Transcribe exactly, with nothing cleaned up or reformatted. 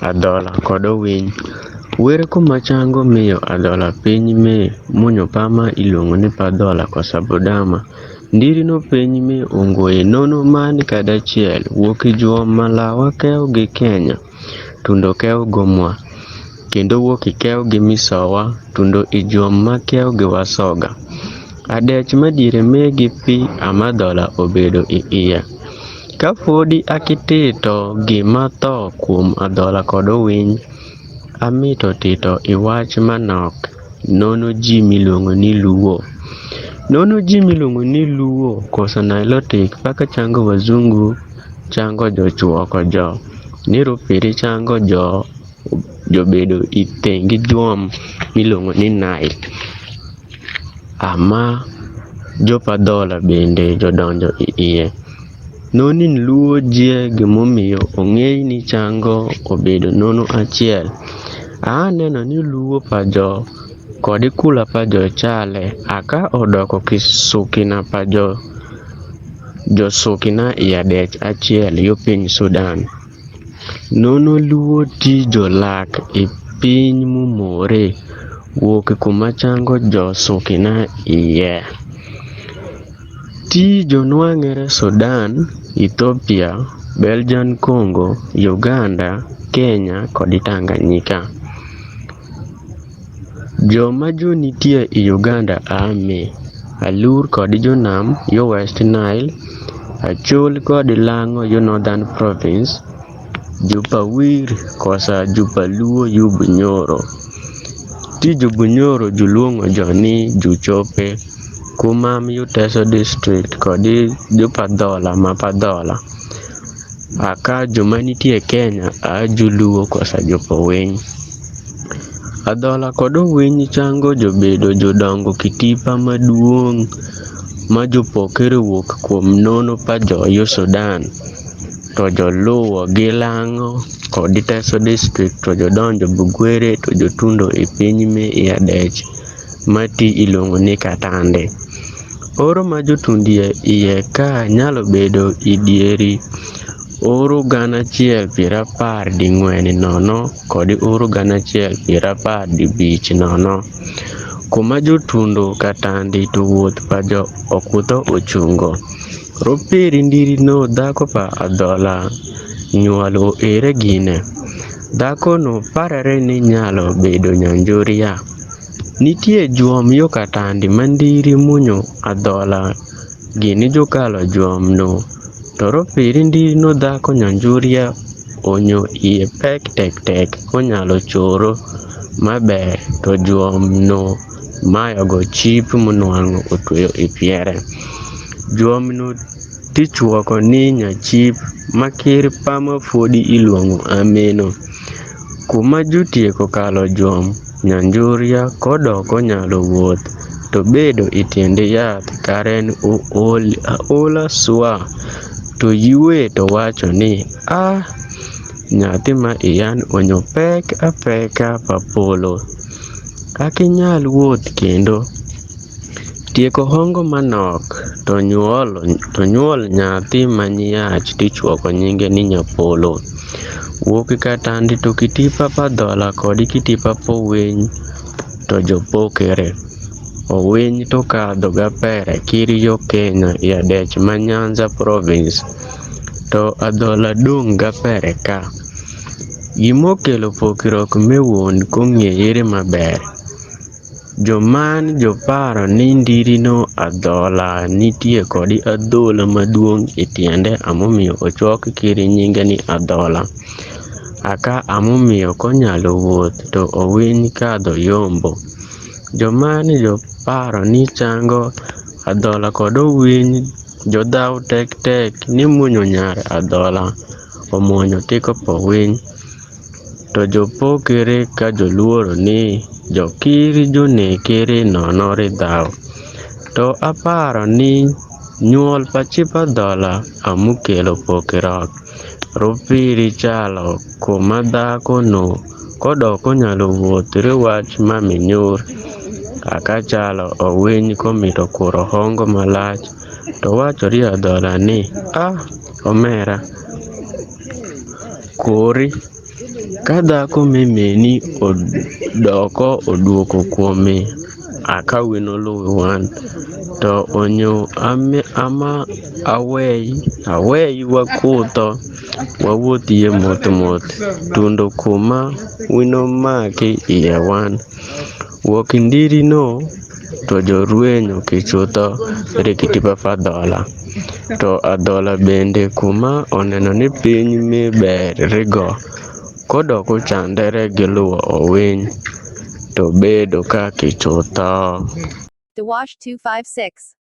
Adhola kod owiny. Were kuma cango miyo adhola piny me munyo pama iluongo ni Padhola kosa Budama. Ndiri no piny me ongoye nono mani kadachiel, wuok i juom ma lawa kew gi Kenya, tundo kew gomwa, kendo wuok i kew gi misowa, tundo i juom ma kew gi wasoga. Adech madiere megi pi ama adhola obedo i iye. Ka podi akitito gima tho kuom adhola kod owiny, amito tito i wach manok, nono ji miluongo ni Luo. Nono ji miluongo ni Luo koso Nilotic paka cango wazungu, cango jochuo ko jo. Ni rupiri cango jo, jobedo i tengi juom miluongo ni Nile. Ama jopadhola bende jodonjo i iye. Nonin Luo jie gimomiyo ong'eyi ni cango obedo nono achiel. Aneno ni Luo pa jo kod kula pa jo chale, aka odoko kisukina pa jo, josukina i adech achiel yo piny Sudan. Nono Luo ti jolak i piny mumore, wuok kuma cango josukina iye. Ti jonwang'ere Sudan, Ethiopia, Belgian Congo, Uganda, Kenya kod Tanganyika. Joma jo nitie i Uganda ame, Alur kod jonam yo West Nile, Achol kod Lang'o yo Northern Province, Jopawir kosa Jopaluo yo Bunyoro. Ti Jobunyoro joluongo jo ni Jochope, kumam yo Teso District kod Jopadhola ma Padhola. Aka joma nitie Kenya a Joluo kosa Jopowiny. Adhola kod owiny cango jobedo jodongo kitipa maduong' ma jopokere wuok kuom nono pa jo yo Sudan, to joluwo gi Lang'o kod Teso District, to jodonjo Bugwere, to jotundo i piny me i adech ma ti iluongo ni Katande. Oro ma jotundo iye ka nyalo bedo i dieri oro gana achiel piero apar ding'wen nono kod oro gana achiel piero apar dibich nono. Kuma jotundo Katande to wuoth pa jo Okutho ochungo. Roperi ndiri no dhako pa Adhola nyuol o ere gine. Dhako no parore ni nyalo bedo Nyanjuria. Nitie juom yo Katande ma ndiri munyo Adhola gini jokalo juom no. To roperi ndiri no dhako Nyanjuria onyo iye pek tek tek, onyalo choro maber, to juom no mayo go chip munwang'o otweyo i piere. Juom no tichuoko ni nyachip ma kir pama fodi iluongo ameno. Kuma jotieko kalo juom, Nyanjuria kodoko nyalo wuoth, to bedo i tiende yath karen ool-, aola swa, to yue to wacho ni, "Ah, nyathi ma iyan onyo pek apeka pa polo. Akinyal wuoth kendo." Tieko hongo manok, to nyuol, to nyuol nyathi ma nyiyach tichuoko nyinge ni Nyapolo. Wuok Katande to kitipa pa Adhola kod kitipa pa owiny to jopokere. Owiny to kadho gapere kiri yo Kenya i adech ma Nyanza Province, to Adhola dong' gapere ka. Gimokelo pokruok me wuon kong'eyere maber. Joman joparo ni ndiri no Adhola nitie kod adhola maduong' e tiende, amomiyo ochwok kiri nyinge ni Adhola. Aka amomiyo konyalo wuoth to owiny kadho yombo. Joman joparo ni chango Adhola kod owiny jodhaw tek tek ni munyo nyar Adhola omuonyo tiko po winy. To jopokere ka joluoro ni jokiri jonekere nono ridhaw. To aparo ni nyuol pa chip Adhola amukelo pokruok. Ropiri chalo kuma dhako no kodok onyalo wuoth riwach mami nyur. Aka chalo owiny komito kuro hongo malach, to wacho ri Adhola ni, "Ah, omera." kori, ka dhako me meni odoko oduogo kuomi, aka wino luwi wan, to onyo ame ama aweyi aweyi wakutho, wawuoth yie moth moth, tundo kuma wino maki iye wan. Wuok indiri no, to jorwenyo kichutho rikitipa pa dhola. To adhola bende kuma oneno ni piny mi ber rigo, kodok ochandere gi luwo owiny, to bedo ka kichutho. Dawash two five six.